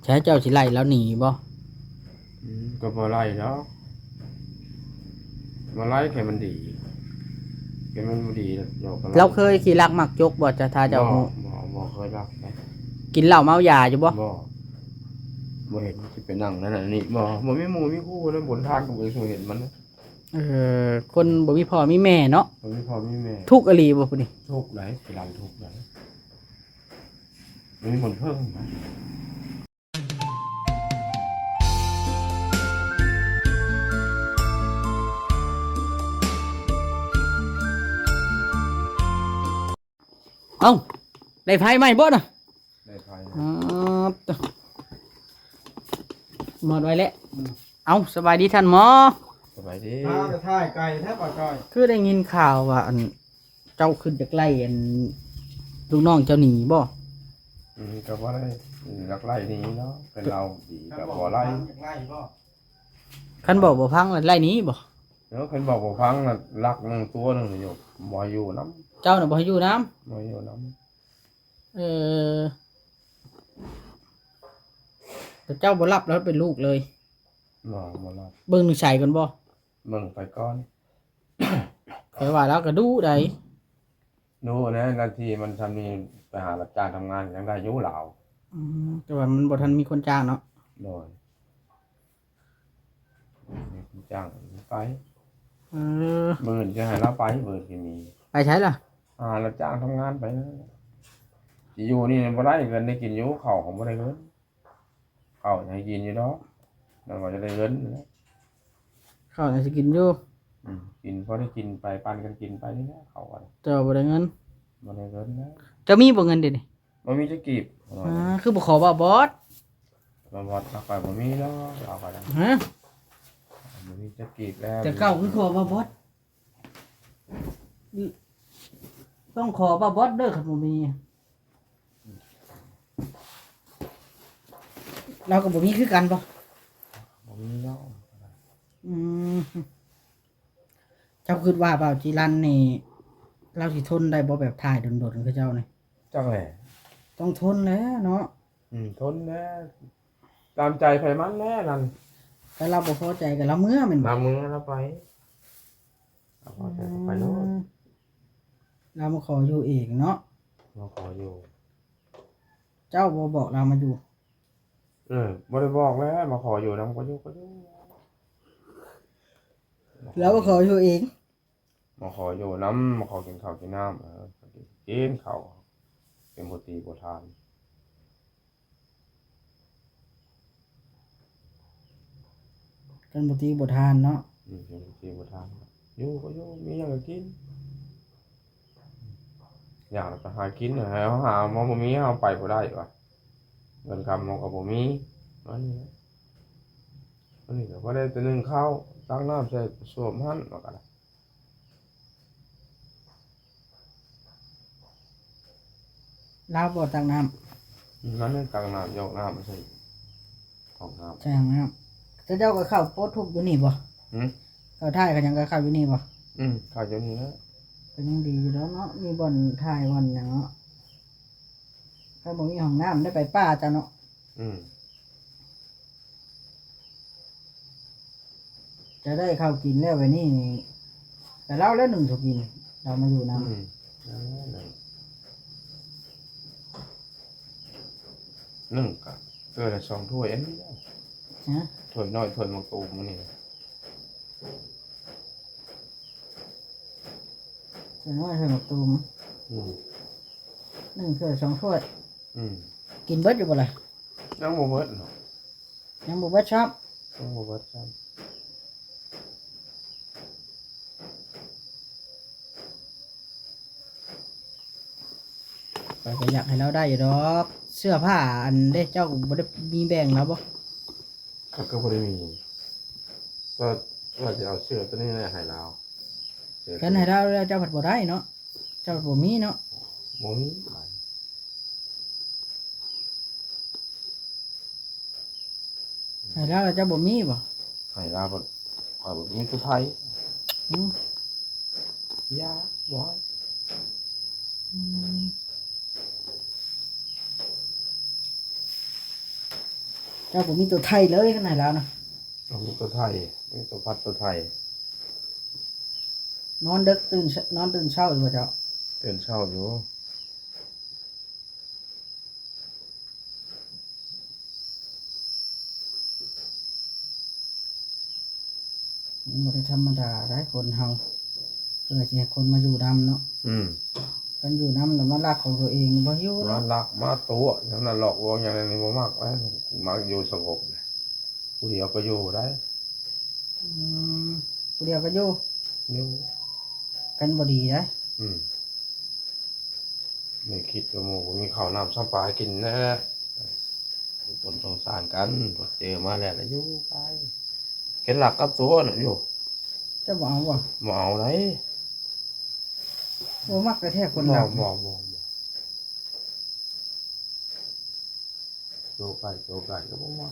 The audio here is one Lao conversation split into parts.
ຖ້າເຈົ້າຊິໄລ່ລາວໜີບໍ່? ອືມ ກໍບໍ່ໄລ່ດອກ ບໍ່ໄລ່ ແຄ່ມັນດີ ແຄ່ມັນບໍ່ດີດອກກໍໄລ່. ລາວເຄີຍຂີ້ລັກມັກຈົກບໍ່? ຈະ ຖ້າເຈົ້າຮູ້. ບໍ່ ບໍ່ ບໍ່ເຄີຍລັກເດ້. ກິນເຫຼົ້າເມົາຢາຢູ່ບໍ່? ບໍ່ ບໍ່ເຫັນ. ຊິໄປນັ່ງນັ້ນນີ້ ບໍ່ ບໍ່ມີໝູ່ມີຄູ່ນຳ ບົນທາງກໍບໍ່ເຄີຍເຫັນມັນ. ເອີ ຄົນບໍ່ມີພໍ່ມີແມ່ເນາະ. ບໍ່ມີພໍ່ມີແມ່. ທຸກອີ່ຫຼີບໍ່ຜູ້ນີ້? ທຸກໃດ໋ ຂີ້ລັນທຸກໃດ໋. ບໍ່ມີບ່ອນເພິ່ງນະ. ເອົ້າ ໄດ້ໄຟໃໝ່ບໍ່ນະ? ໄດ້ໄຟ. ອໍ ໂຕ ໝົດໄວ້ແລ້ວ. ອືມ ເອົ້າ ສະບາຍດີທ່ານໝໍ. ສະບາຍດີ. ມາແຕ່ຖ່າຍໄກແທ້ ປ້າຈ້ອຍ. ຄືໄດ້ຍິນຂ່າວວ່າ ອັນ ເຈົ້າຄິດຢາກໄລ່ ອັນ ລູກນ້ອງເຈົ້າໜີບໍ່? ອືມ ກໍບໍ່ໄດ້ຢາກໄລ່ໜີເນາະ ເປັນລາວດີກໍບໍ່ໄລ່. ຄັນບອກບໍ່ຟັງ ໄລ່ໜີບໍ່? ເອີ ຄັນບອກບໍ່ຟັງນະ ລັກໜຶ່ງຕົວໜຶ່ງຢູ່ ບໍ່ໃຫ້ຢູ່ນຳ. ເຈົ້ານະບໍ່ໃຫ້ຢູ່ນຳ? ບໍ່ໃຫ້ຢູ່ນຳ. ເອີ ແຕ່ເຈົ້າບໍ່ຮັບລາວເປັນລູກເລີຍ? ບໍ່ ບໍ່ຮັບ. ເບິ່ງນິໄສກ່ອນບໍ່? ເບິ່ງໄປກ່ອນ. ຂ້ອຍວ່າລາວກໍດຸໄດ໋. ດຸແດ່ ໜ້າທີ່ມັນທຳນີ້ ໄປຫາຮັບຈ້າງທຳງານຍັງໄດ້ຢູ່ລາວ. ອືມ ແຕ່ວ່າມັນບໍ່ທັນມີຄົນຈ້າງເນາະ. ໂດຍ ມີຄົນຈ້າງໄປ. ເອີ ມື້ອື່ນຈະໃຫ້ລາວໄປ ມື້ອື່ນຊິມີ. ໄປໃສລະ? ຫາຮັບຈ້າງທຳງານໄປ. ຊິຢູ່ນີ້ບໍ່ໄດ້ເງິນ ໄດ້ກິນຢູ່ ເຂົ້າກໍບໍ່ໄດ້ເງິນ. ເຂົ້າໃຫ້ກິນຢູ່ດອກ ແລ້ວກໍຈະໄດ້ເງິນ. ເຂົ້າຊິກິນຢູ່. ອືມ ກິນ ພໍໄດ້ກິນໄປ ປັນກັນກິນໄປນີ້ແຫຼະ ເຂົ້າກໍໄດ້. ແຕ່ວ່າບໍ່ໄດ້ເງິນ. ບໍ່ໄດ້ເງິນນະ. ເຈົ້າມີບໍ່ເງິນດຽວນີ້? ບໍ່ມີຈັກກີບ. ອ່າ ຄືບໍ່ຂໍບ່າວບອດ? ບ່າວບອດລາວກໍບໍ່ມີດອກ ລາວກໍໄດ້. ຮະ? ບໍ່ມີຈັກກີບແລ້ວ. ແຕ່ເກົ່າຄືຂໍບ່າວບອດ? ຕ້ອງຂໍບ່າວບອດເດີ ຄັນບໍ່ມີ. ລາວກໍບໍ່ມີຄືກັນບໍ່? ບໍ່ມີດອກ. ອືມ ເຈົ້າຄິດວ່າບ່າວຈີລັນນີ້ ລາວຊິທົນໄດ້ບໍ່ ແບບຖ່າຍດົນໆຄືເຈົ້ານີ້? ຈັກແຫຼະ ຕ້ອງທົນແຫຼະເນາະ. ອືມ ທົນແຫຼະ ຕາມໃຈໃຜມັນແຫຼະນັ້ນ. ຖ້າລາວບໍ່ພໍໃຈກໍລາວເມືອແມ່ນບໍ່? ລາວເມືອ ລາວໄປ. ລາວພໍໃຈກໍໄປໂລດ. ອືມ ລາວມາຂໍຢູ່ເອງເນາະ. ມາຂໍຢູ່. ເຈົ້າບໍ່ບອກລາວມາຢູ່? ເອີ ບໍ່ໄດ້ບອກແຫຼະ ມາຂໍຢູ່ນຳກໍຢູ່ ກໍຢູ່. ລາວມາຂໍຢູ່ເອງ. ມາຂໍຢູ່ນຳ ມາຂໍກິນເຂົ້າກິນນ້ຳ. ເອີ ກິນເຂົ້າ ເປັນບໍ່ຕີບໍ່ທານ. ກັນບໍ່ຕີບໍ່ທານເນາະ. ອືມ ກັນບໍ່ຕີບໍ່ທານ ຢູ່ກໍຢູ່ ມີຫຍັງກໍກິນ. ຢາກກໍຫາກິນ ໃຫ້ເຮົາຫາມາບໍ່ມີ ເຮົາໄປບໍ່ໄດ້ວ່າ ເງິນຄຳເຮົາກໍບໍ່ມີ. ອັນນີ້ ອັນນີ້ກໍບໍ່ໄດ້ແຕ່ໜຶ້ງເຂົ້າ ຕັກນ້ຳໃສ່ສ້ວມຫັ້ນ ວ່າກໍໄດ້. ລາວບໍ່ຕັກນ້ຳ. ອືມ ນັ້ນແຫຼະ ຕັກນ້ຳ ຢອກນ້ຳໃສ່ຫ້ອງນ້ຳ ໃສ່ຫ້ອງນ້ຳ. ເຈົ້າ ເຈົ້າກໍເຂົ້າປົດທຸກຢູ່ນີ້ບໍ່? ຫື? ເຂົ້າຖ່າຍເຂົ້າຫຍັງກໍເຂົ້າຢູ່ນີ້ບໍ່? ອືມ ເຂົ້າຢູ່ນີ້ແຫຼະ. ກໍຍັງດີຢູ່ດອກເນາະ ມີບ່ອນຖ່າຍບ່ອນຫຍັງເນາະ. ຄັນບໍ່ມີຫ້ອງນ້ຳ ໄດ້ໄປປ່າເຈົ້າເນາະ. ອືມ. ຈະໄດ້ເຂົ້າກິນແລ້ວ ບາດນີ້ນີ້ ແຕ່ລາວແລ້ວໜຶ່ງເຂົ້າກິນ ລາວມາຢູ່ນຳ. ອືມ ໜຶ່ງກະຖ້ວຍລະສອງຖ້ວຍອັນນີ້. ຮະ? ຖ້ວຍນ້ອຍ ຖ້ວຍໝາກຕູມອັນນີ້. ຖ້ວຍນ້ອຍ ຖ້ວຍໝາກຕູມ. ອືມ. ໜຶ່ງຖ້ວຍ ສອງຖ້ວຍ. ອືມ. ກິນເບິດຢູ່ບໍ່ລະ? ຍັງບໍ່ເບິດເນາະ. ຍັງບໍ່ເບິດຊ້ຳ. ຍັງບໍ່ເບິດຊ້ຳ. ຂ້ອຍກໍຢາກໃຫ້ລາວໄດ້ຢູ່ດອກ. ເສື້ອຜ້າອັນເດ້ ເຈົ້າບໍ່ໄດ້ມີແບ່ງລາວບໍ່? ຂ້ອຍກໍບໍ່ໄດ້ມີ. ກໍວ່າຊິເອົາເສື້ອຕົວນີ້ແຫຼະໃຫ້ລາວ. ຄັນໃຫ້ລາວແລ້ວ ເຈົ້າພັດບໍ່ໄດ້ເນາະ. ເຈົ້າບໍ່ມີເນາະ. ບໍ່ມີ. ໃຫ້ລາວແລ້ວເຈົ້າບໍ່ມີບໍ່? ໃຫ້ລາວບັດ ຂ້ອຍບັດມີແຕ່ໄທ. ຫື? ຢ່າ ບໍ່ໃຫ້. ອືມ. ເຈົ້າບໍ່ມີຕົວໄທເລີຍ ຄັນໃຫ້ລາວນະ. ເອົາ ມີຕົວໄທ ມີຕົວພັດຕົວໄທ. ນອນເດິກຕື່ນ ນອນຕື່ນເຊົ້າຢູ່ບໍ່ເຈົ້າ? ຕື່ນເຊົ້າຢູ່. ມັນບໍ່ໄດ້ທຳມະດາໃດ໋ ຄົນເຮົາ ເພື່ອຊິໃຫ້ຄົນມາຢູ່ນຳເນາະ. ອືມ ຄັນຢູ່ນຳແລ້ວມາລັກຂອງຕົວເອງ ບໍ່ຢູ່ ມາລັກມາຕົວະຫຍັງນັ້ນ ຫຼອກລວງຫຍັງນັ້ນ ບໍ່ມັກເດ້. ມັກຢູ່ສະຫງົບ ຜູ້ດຽວກໍຢູ່ໄດ້. ອືມ ຜູ້ດຽວກໍຢູ່ ຢູ່ ກັນບໍ່ດີໄດ໋. ອືມ ນີ້ຄິດວ່າໝູ່ບໍ່ມີເຂົ້ານ້ຳຊ້ຳປາກິນແນ່ ຕົນສົງສານກັນ ເຈີມາແລ້ວລະຢູ່ໄປ ເຫັນລັກກັບຕົວນະຢູ່. ເຈົ້າບໍ່ເອົາບໍ່? ບໍ່ເອົາໃດ໋. ບໍ່ມັກແທ້ໆ ຄົນລັກ ບໍ່ ບໍ່ ບໍ່ ບໍ່ ໂຕໄກ່ ໂຕໄກ່ກໍບໍ່ມັກ.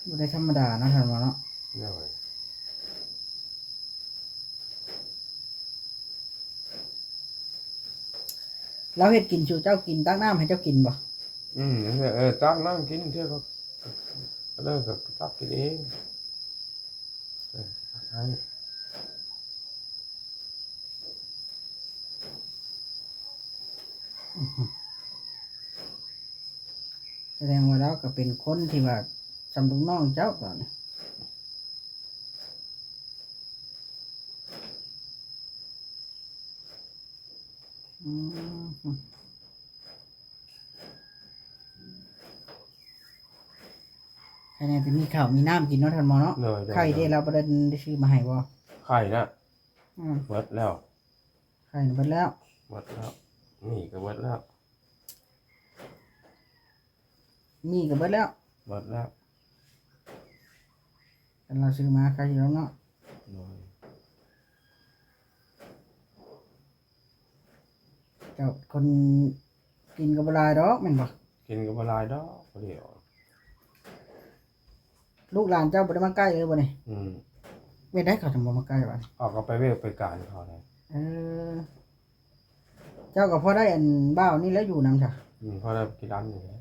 ບໍ່ໄດ້ທຳມະດາເນາະ ທ່ານວ່າເນາະ. ໂດຍ ລາວເຮັດກິນສູ່ເຈົ້າກິນ ຕັກນ້ຳໃຫ້ເຈົ້າກິນບໍ່? ອືມ ເອີ ເອີ ຕັກນ້ຳກິນເທື່ອກໍ ເລີກກໍຕັກກິນເອງ. ເອີ ຕັກໃຫ້. ສະແດງວ່າລາວກໍເປັນຄົນທີ່ວ່າສ່ຳລູກນ້ອງເຈົ້າຕອນນີ້. ອືມ ໃຄແນ່ທີ່ມີເຂົ້າມີນ້ຳກິນເນາະ ທ່ານໝໍເນາະ. ໂດຍ ໂດຍ ໄຂ່ເດ້ ໂດຍ ລາວບໍ່ໄດ້ ໄດ້ຊື້ມາໃຫ້ບໍ່? ໄຂ່ນະ ອືມ ເບິດແລ້ວ. ໄຂ່ນະເບິດແລ້ວ ເບິດແລ້ວ. ໝີ່ກໍເບິດແລ້ວ ໝີ່ກໍເບິດແລ້ວ ເບິດແລ້ວ. ຄັນລາວຊື້ມາໄຂ່ຢູ່ແລ້ວເນາະ. ໂດຍ ເຈົ້າຄົນກິນກໍບໍ່ຫຼາຍດອກແມ່ນບໍ່? ກິນກໍບໍ່ຫຼາຍດອກ ພໍດີອອກ. ລູກຫຼານເຈົ້າບໍ່ໄດ້ມາໃກ້ເລີຍບໍ່ນີ້? ອືມ ເປັນໃດເຂົາຈັ່ງບໍ່ມາໃກ້ບາດນີ້? ເຂົາກໍໄປວຽກໄປການເຂົາແຫຼະ. ເອີ ເຈົ້າກໍພໍໄດ້ອັນບ່າວນີ້ແຫຼະຢູ່ນຳຊະ. ອືມ ພໍໄດ້ກິນອັນນີ້ແຫຼະ.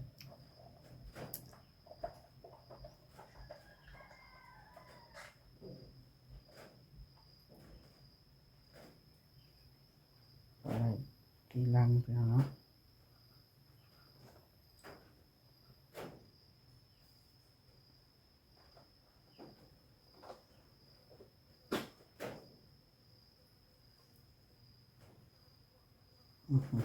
ກໍໄດ້ ທີ່ຫຼັງເນາະ. ອືມ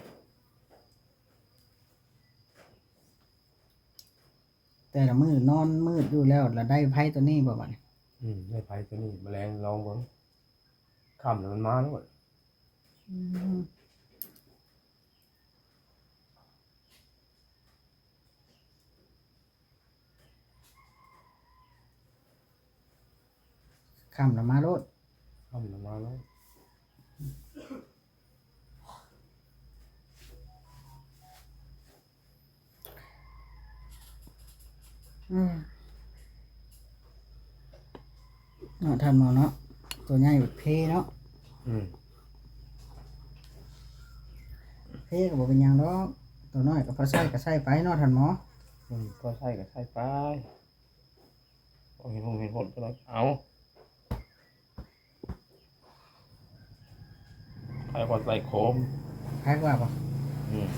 ແຕ່ລະມື້ນອນມືດຢູ່ແລ້ວ ລະໄດ້ໄພຕົວນີ້ບໍ່ບາດນີ້? ອືມ ໄດ້ໄພຕົວນີ້ ມະແລງລອງເບິ່ງ. ຄ່ຳແລ້ວມັນມາໂລດ. ອືມ ຄ່ຳແລ້ວມາໂລດ. ຄ່ຳແລ້ວມາໂລດ. ອືມ ເນາະ ທ່ານໝໍເນາະ. ຕົວໃຫຍ່ເພເນາະ. ອືມ ເພກໍບໍ່ເປັນຫຍັງດອກ. ຕົວນ້ອຍກໍພໍໃຊ້ກໍໃຊ້ໄປເນາະ ທ່ານໝໍ. ອືມ ພໍໃຊ້ກໍໃຊ້ໄປ. ເຫັນຫົງເຫັນຜົນຕົວນ້ອຍ ເອົາ. ໃຜວ່າໃສ່ໂຄມ ໃຜວ່າບໍ່? ອືມ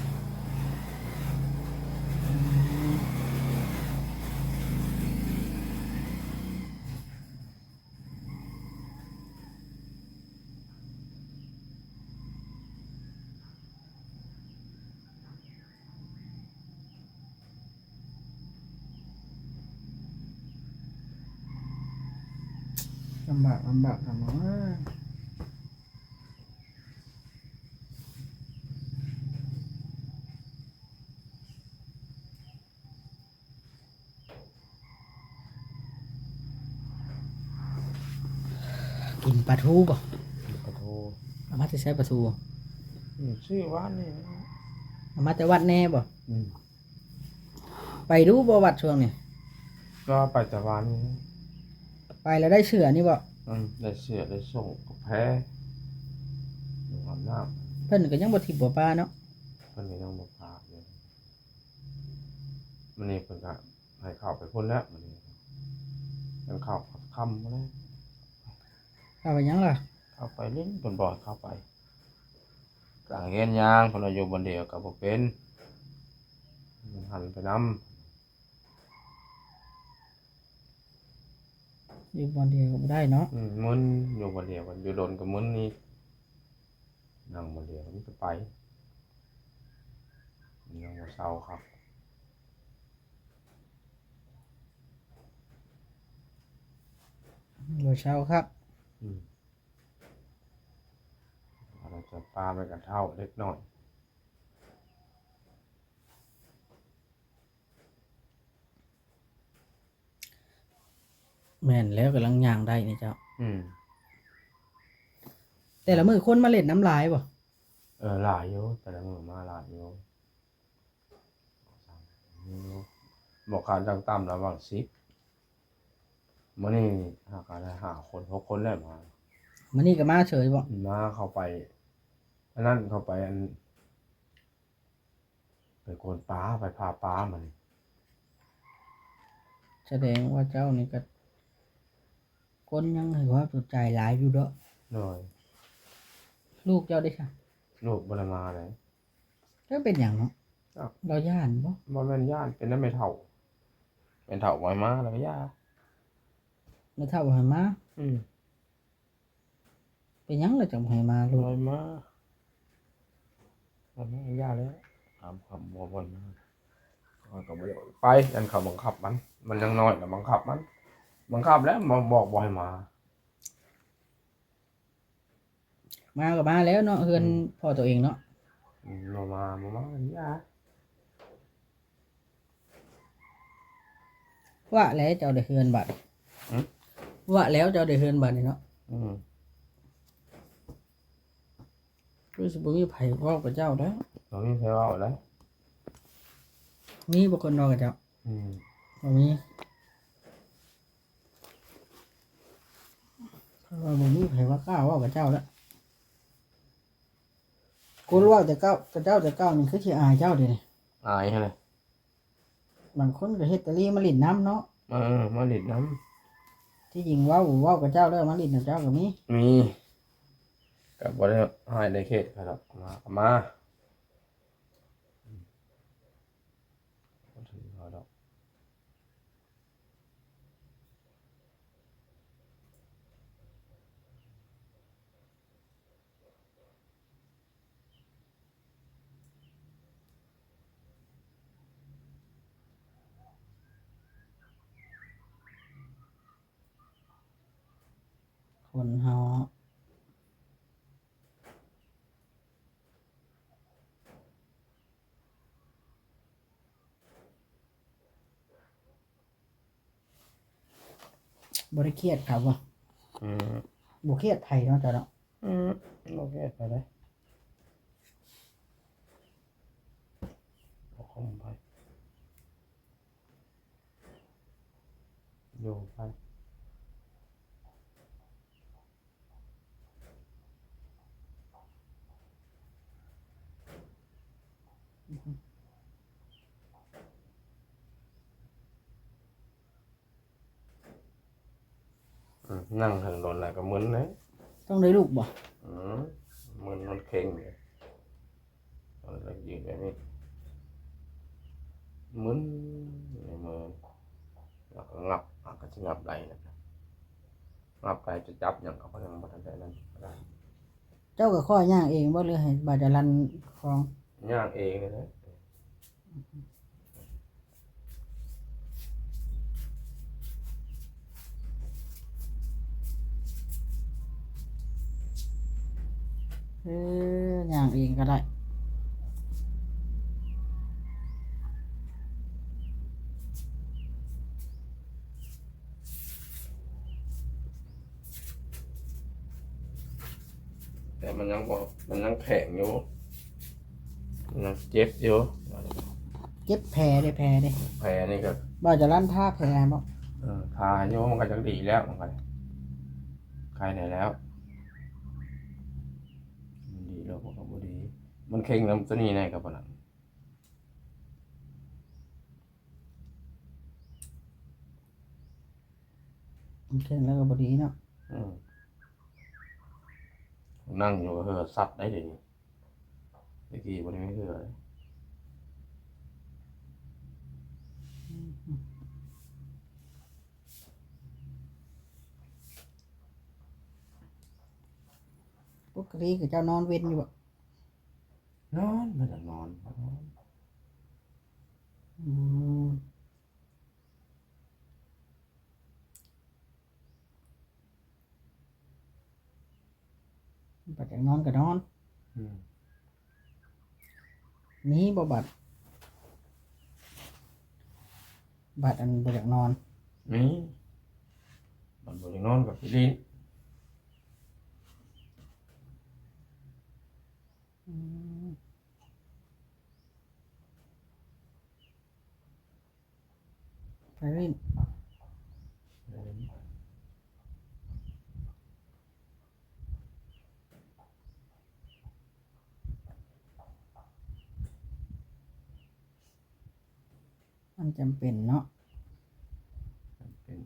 ລຳບາກ ລຳບາກ ລຳບາກ. ກິນປາທູບໍ່? ປາທູ ເອົາມາແຕ່ໃສປາທູ? ອືມ ຊື້ວານນີ້ ເອົາມາແຕ່ວັດແນ່ບໍ່? ອືມ ໄປດູບໍ່ວັດຊ່ວງນີ້? ກໍໄປແຕ່ວານນີ້. ໄປແລ້ວໄດ້ເສືອນີ້ບໍ່? ອືມ ໄດ້ເສື້ອໄດ້ໂສ້ງກະແພ ອາບນ້ຳ ເພິ່ນກໍຍັງບໍ່ຖິ້ມບໍ່ປາເນາະ ເພິ່ນກໍຍັງບໍ່ປາເລີຍ. ມື້ນີ້ເພິ່ນກໍໃຫ້ເຂົ້າໄປພຸ້ນແລ້ວ ມື້ນີ້ ມັນເຂົ້າຄ່ຳແລ້ວ. ເຂົ້າໄປຫຍັງລະ? ເຂົ້າໄປຫຼິ້ນ ເພິ່ນບໍ່ໃຫ້ເຂົ້າໄປ. ກາງເຮືອນຍ່າງ ເພິ່ນວ່າຢູ່ບ່ອນດຽວກໍບໍ່ເປັນ ມັນຫັນໄປນຳ. ຢູ່ບ່ອນດຽວກໍບໍ່ໄດ້ເນາະ. ອືມ ມຶນ ຢູ່ບ່ອນດຽວ ຢູ່ດົນກໍມຶນອີກ. ນັ່ງບ່ອນດຽວມັນກໍໄປ ຍັງບໍ່ເຊົາຄັກ ບໍ່ເຊົາຄັກ. ອືມ ເອົາແຕ່ປາໄປກັນເຖົ້າເລັກນ້ອຍ. ແມ່ນແລ້ວ ກຳລັງຍ່າງໄດ້ນີ້ເຈົ້າ. ອືມ ແຕ່ລະມື້ຄົນມາຫຼິ້ນນຳຫຼາຍບໍ່? ເອີ ຫຼາຍຢູ່ ແຕ່ລະມື້ມາຫຼາຍຢູ່. ບໍ່ຂາດຢ່າງຕ່ຳລະຫວ່າງສິບ ມື້ນີ້ຫາກະໄດ້ຫ້າຄົນ ຫົກຄົນແລ້ວມາ. ມື້ນີ້ກໍມາເສີຍບໍ່? ມາ ເຂົ້າໄປ ອັນນັ້ນ ເຂົ້າໄປ ອັນ ໄປກວນປາ ໄປຜ່າປາມານີ້. ສະແດງວ່າເຈົ້ານີ້ກໍຄົນຍັງໃຫ້ຄວາມສົນໃຈຫຼາຍຢູ່ເນາະ. ໂດຍ. ລູກເຈົ້າເດຊະ? ລູກບໍ່ໄດ້ມາເລີຍ. ເຈົ້າເປັນຫຍັງເນາະ? ເຈົ້າ ລາວຢ້ານບໍ່? ບໍ່ແມ່ນຢ້ານ ເປັນນຳແມ່ເຖົ້າ ແມ່ເຖົ້າບໍ່ໃຫ້ມາ ລາວກໍຢ້າ ແມ່ເຖົ້າບໍ່ໃຫ້ມາ. ອືມ ເປັນຫຍັງລະຈັ່ງບໍ່ໃຫ້ມາລູກ? ບໍ່ໃຫ້ມາ ບໍ່ໃຫ້ມາ ຢ່າແລ້ວ ຖາມຄຳບໍ່ ບໍ່ໃຫ້ມາ ຂ້ອຍກໍບໍ່ຢາກໄປ ຢ້ານເຂົາບັງຄັບມັນ ມັນຍັງນ້ອຍລະບັງຄັບມັນ ບັງຄັບແລ້ວ ບອກບໍ່ໃຫ້ມາ. ມາກໍມາແລ້ວເນາະ ເຮືອນ ອືມ ພໍ່ຕົວເອງເນາະ. ອືມ ບໍ່ມາ ບໍ່ມາ ຢ່າ. ວະແລ້ວເຈົ້າໄດ້ເຮືອນບາດນີ້. ຫຶ? ວະແລ້ວເຈົ້າໄດ້ເຮືອນບາດນີ້ເນາະ. ອືມ ຄືຊິບໍ່ມີໃຜເວົ້າກັບເຈົ້າແລ້ວ. ບໍ່ມີໃຜເວົ້າແລ້ວ. ມີບໍ່ຄົນເວົ້າກັບເຈົ້າ? ອືມ ບໍ່ມີ. ເພາະວ່າບໍ່ມີໃຜວ່າກ້າເວົ້າກັບເຈົ້າແລ້ວ. ຄົນເວົ້າແຕ່ເກົ່າ ກັບເຈົ້າແຕ່ເກົ່ານີ້ຄືຊິອາຍເຈົ້າເດນີ້. ອາຍຫັ້ນແຫຼະ. ບາງຄົນກໍເຮັດຕາລີມາຫຼິ້ນນຳເນາະ. ເອີ ມາຫຼິ້ນນຳ. ທີ່ຈິງເວົ້າ ເວົ້າກັບເຈົ້າແລ້ວມາຫຼິ້ນນຳເຈົ້າກໍມີ. ມີ. ກໍບໍ່ໄດ້ຮ້າຍໄດ້ເຄດໃຜດອກ. ມາກໍມາ. ບໍ່ຖືເຂົາດອກ. ຄົນເຮົາ ບໍ່ໄດ້ຄຽດເຂົາບໍ່? ອືມ ບໍ່ຄຽດໃຜເນາະເຈົ້າເນາະ. ອືມ ບໍ່ຄຽດໃຜເດ້ ບໍ່ຄົມໃຜ. ຢູ່ໄປ ອືມ ນັ່ງເຖິງດົນແລ້ວກໍມຶນເດ້. ຕ້ອງໄດ້ລຸກບໍ່? ອືມ ມຶນນອນເຄັ່ງເລີຍ. ເອົາລະຢືນແບບນີ້ ມຶນໃນມື ແລ້ວກໍງັບ ມັນກໍຊິງັບໄດ້ນະ ງັບໄດ້ ຈະຈັບຫຍັງກໍຍັງບໍ່ທັນໄດ້ນັ້ນກໍໄດ້. ເຈົ້າກໍຄ່ອຍຍ່າງເອງບໍ່ ຫຼືໃຫ້ບ່າວຈະລັນຄອງ? ຍ່າງເອງນີ້ແຫຼະ. ເອີ ຍ່າງເອງກໍໄດ້. ແຕ່ມັນຍັງບໍ່ ມັນຍັງແຂງຢູ່ ມັນຍັງເຈັບຢູ່. ເຈັບແຜເດ້ ແຜເດ້ ແຜນີ້ກໍ ບ່າວຈະລັນທາແຜໃຫ້ບໍ່? ເອີ ທາຢູ່ ມັນກໍຈັກດີແລ້ວ ມັນກໍ ມັ າຍແດ່ແລ້ວ. ມັນດີແລ້ວບໍ່ ກໍບໍ່ດີ ມັນເຄັ່ງນຳຕົວນີ້ແດ່ກໍບໍ່ນັ້ນ. ມັນເຄັ່ງແລ້ວກໍບໍ່ດີເນາະ. ອືມ ນັ່ງຢູ່ກໍເຫື່ອສັດໄດ໋ ດຽວນີ້. ແຕ່ກີ້ບໍ່ໄດ້ມີເຫື່ອເລີຍ. ປົກກະຕິເຈົ້ານອນເວັນຢູ່ບໍ່? ນອນ ມາຈາກນອນ. ອືມ. ບັດຢາກນອນກໍນອນ. ອືມ. ມີບໍ່ບັດ ບັດອັນບໍ່ຢາກນອນ? ມີ. ບັດບໍ່ຢາກນອນກໍໄປຫຼິ້ນ. ອືມ. ໄປຫຼິ້ນ ມັນຈຳເປັນເນາະ ຈຳເປັນ.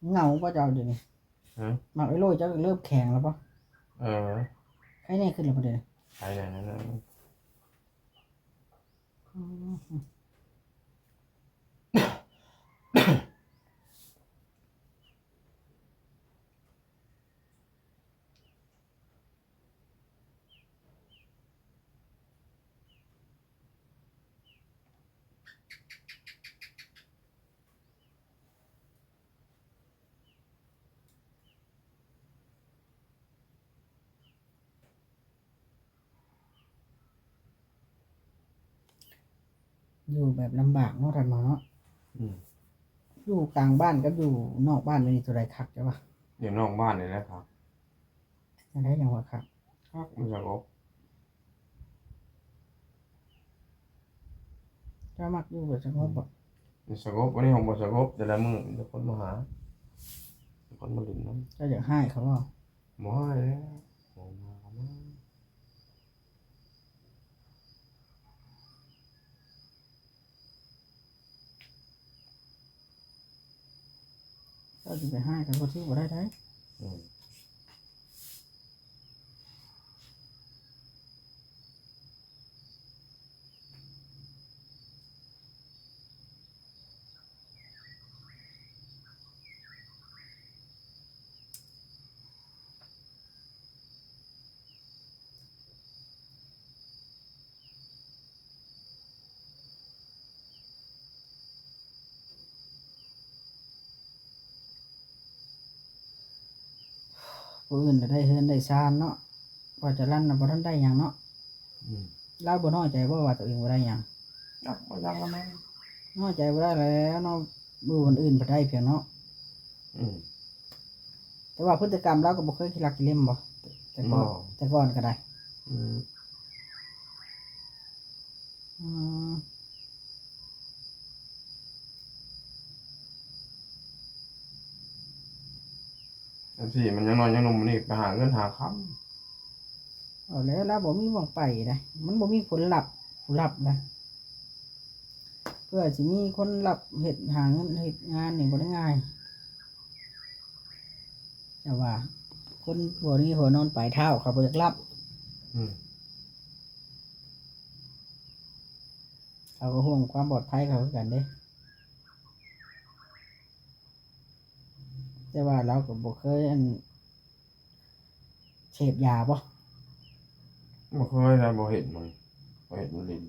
ເຫງົາບໍ່ເຈົ້າດຽວນີ້? ຮະ? ໝາກໄອໂລເຈົ້າເລີ່ມແຂງແລ້ວບໍ່? ເອີ ໄຄແນ່ຂຶ້ນແລ້ວບໍ່ດຽວນີ້? ໄຄແນ່ແລ້ວ. ອືມ. ຢູ່ແບບລຳບາກເນາະທ່ານໝໍເນາະ. ອືມ. ຢູ່ກາງບ້ານກັບຢູ່ນອກບ້ານນີ້ ໂຕໃດຄັກເຈົ້າວ່າ? ຢູ່ນອກບ້ານນີ້ແຫຼະຄັກ. ຈັ່ງໃດຈັ່ງວ່າຄັກ? ຄັກ ມັນສະຫງົບ. ເຈົ້າມັກຢູ່ແບບສະຫງົບບໍ່? ອືມ ມັນສະຫງົບ. ອັນນີ້ຫ້ອງບໍ່ສະຫງົບ ແຕ່ລະມື້ມີແຕ່ຄົນມາຫາ ມີແຕ່ຄົນມາຫຼິ້ນນຳ. ເຈົ້າຢາກຮ້າຍເຂົາບໍ່? ບໍ່ຮ້າຍແລ້ວ ບໍ່ມາກໍມາ. ເຈົ້າຊິໄປຮ້າຍກັນບໍ່ຖືກບໍ່ໄດ້ໃດ໋. ອືມ. ຜູ້ອື່ນລະໄດ້ເຮືອນໄດ້ຊານເນາະ ບ່າວຈະລັນນະບໍ່ທັນໄດ້ຫຍັງເນາະ. ອືມ. ລາວບໍ່ນ້ອຍໃຈບໍ່ວ່າຕົວເອງບໍ່ໄດ້ຫຍັງ? ຈັກ ບໍ່ຈັກລະມັ້ງ. ນ້ອຍໃຈບໍ່ໄດ້ແລ້ວເນາະ ຢູ່ບ່ອນອື່ນພັດໄດ້ພຽງເນາະ. ອືມ. ແຕ່ວ່າພຶດຕິກຳລາວກໍບໍ່ເຄີຍຂີ້ລັກຂີ້ເລັມບໍ່? ແຕ່ ແຕ່ກ່ອນ ບໍ່ ແຕ່ກ່ອນກໍໄດ້. ອືມ. ອືມ. ຈັ່ງຊີ້ ມັນຍັງນ້ອຍຍັງໜຸ່ມນີ້ ໄປຫາເງິນຫາຄຳ. ເອົາແລ້ວ ລາວບໍ່ມີໝ່ອງໄປໃດ໋ ມັນບໍ່ມີຜົນລັບ ຜູ້ລັບນະ ເພື່ອຊິມີຄົນລັບເຮັດ ຫາເງິນເຮັດງານນີ້ບໍ່ໄດ້ງ່າຍ. ແຕ່ວ່າຄົນຫົວນີ້ຫົວນອນປາຍເທົ້າ ເຂົາບໍ່ຢາກລັບ. ອືມ. ເຂົາກໍຫ່ວງຄວາມປອດໄພເຂົາຄືກັນເດ້. ແຕ່ວ່າລາວກໍບໍ່ເຄີຍ ອັນ ເສບຢາບໍ່? ບໍ່ເຄີຍນະ ບໍ່ເຫັນມັນ ບໍ່ເຫັນມັນຫຼິ້ນ.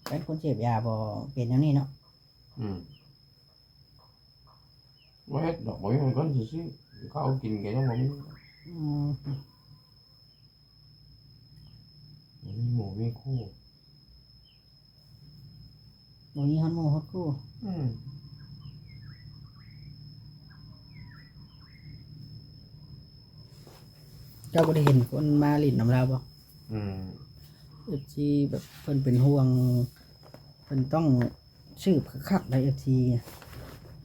ເປັນຄົນເສບຢາບໍ່ເປັນແນວນີ້ເນາະ? ອືມ. ບໍ່ເຮັດດອກ ບໍ່ມີຄົນຊື້ ເຂົ້າກິນກໍຍັງບໍ່ມີ. ອືມ. ບໍ່ມີໝູ່ມີຄູ່. ບໍ່ມີຮອດໝູ່ຮອດຄູ່. ອືມ. ເຈົ້າບໍ່ໄດ້ເຫັນຄົນມາຫຼິ້ນນຳລາວບໍ່? ອືມ. ເອັຟຊີແບບເພິ່ນເປັນຫ່ວງ ເພິ່ນຕ້ອງສືບຄັກໆໄດ໋ ເອັຟຊີ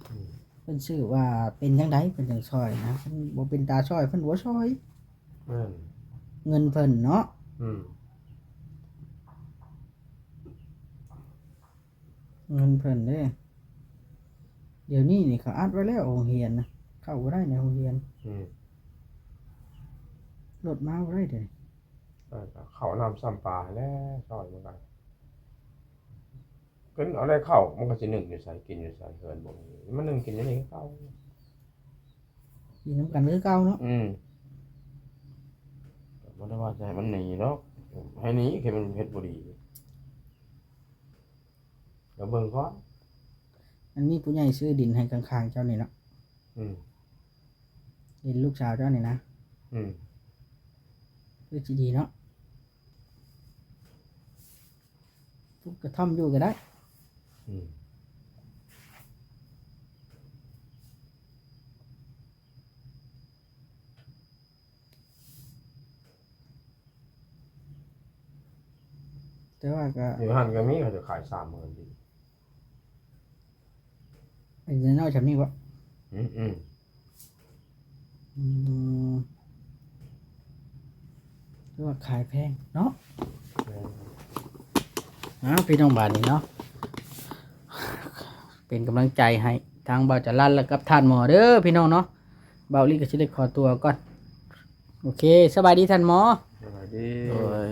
ອືມ ເພິ່ນສືບວ່າເປັນຈັ່ງໃດເພິ່ນຈັ່ງຊ່ອຍນະ ຄັນບໍ່ເປັນຕາຊ່ອຍເພິ່ນບໍ່ຊ່ອຍ ແມ່ນ ເງິນເພິ່ນເນາະ ອືມ ເງິນເພິ່ນເດ້ ດຽວນີ້ນີ້ເຂົາອັດໄວ້ແລ້ວໂຮງຮຽນນະ ເຂົ້າບໍ່ໄດ້ໃນໂຮງຮຽນ ອືມ ລົດມາບໍ່ໄດ້ເດ ເອີ ກໍເຂົ້ານ້ຳຊ້ຳປາຫັ້ນແຫຼະ ຊ່ອຍມັນກໍ ເພິ່ນເອົາໄດ້ເຂົ້າ ມັນກໍຊິໜຶ້ງຢູ່ໃສ ກິນຢູ່ໃສ ເຮືອນບໍ່ມີ ມັນໜຶ້ງກິນຢູ່ນີ້ຄືເກົ່າ ກິນນຳກັນຄືເກົ່າເນາະ ອືມ ກໍບໍ່ໄດ້ວ່າຈະໃຫ້ມັນໜີດອກ ໃຫ້ໜີ ຄືມັນເຮັດບໍ່ດີ ກໍເບິ່ງກ່ອນ ມັນມີຜູ້ໃຫຍ່ຊື້ດິນໃຫ້ຂ້າງໆເຈົ້ານີ້ເນາະ ອືມ ດິນລູກສາວເຈົ້ານີ້ນະ ອືມ ຄືຊິດີເນາະ ປູກກະທ່ອມຢູ່ກໍໄດ້ ອືມ ແຕ່ວ່າກໍ ຢູ່ຫັ້ນກໍມີ ເຂົາຈະຂາຍສາມໝື່ນດີ ອາຍຸນ້ອຍໆຊ່ຳນີ້ບໍ່? ອືມ ອືມ ອືມ ຄືວ່າຂາຍແພງເນາະ ແມ່ນ ອ້າວ ພີ່ນ້ອງ ບາດນີ້ເນາະ ເປັນກຳລັງໃຈໃຫ້ທາງບ່າວຈະລັນ ແລະ ກັບທ່ານໝໍເດີພີ່ນ້ອງເນາະ ບ່າວລີກໍຊິໄດ້ຂໍຕົວກ່ອນ ໂອເຄ ສະບາຍດີທ່ານໝໍ ສະບາຍດີ ໂດຍ.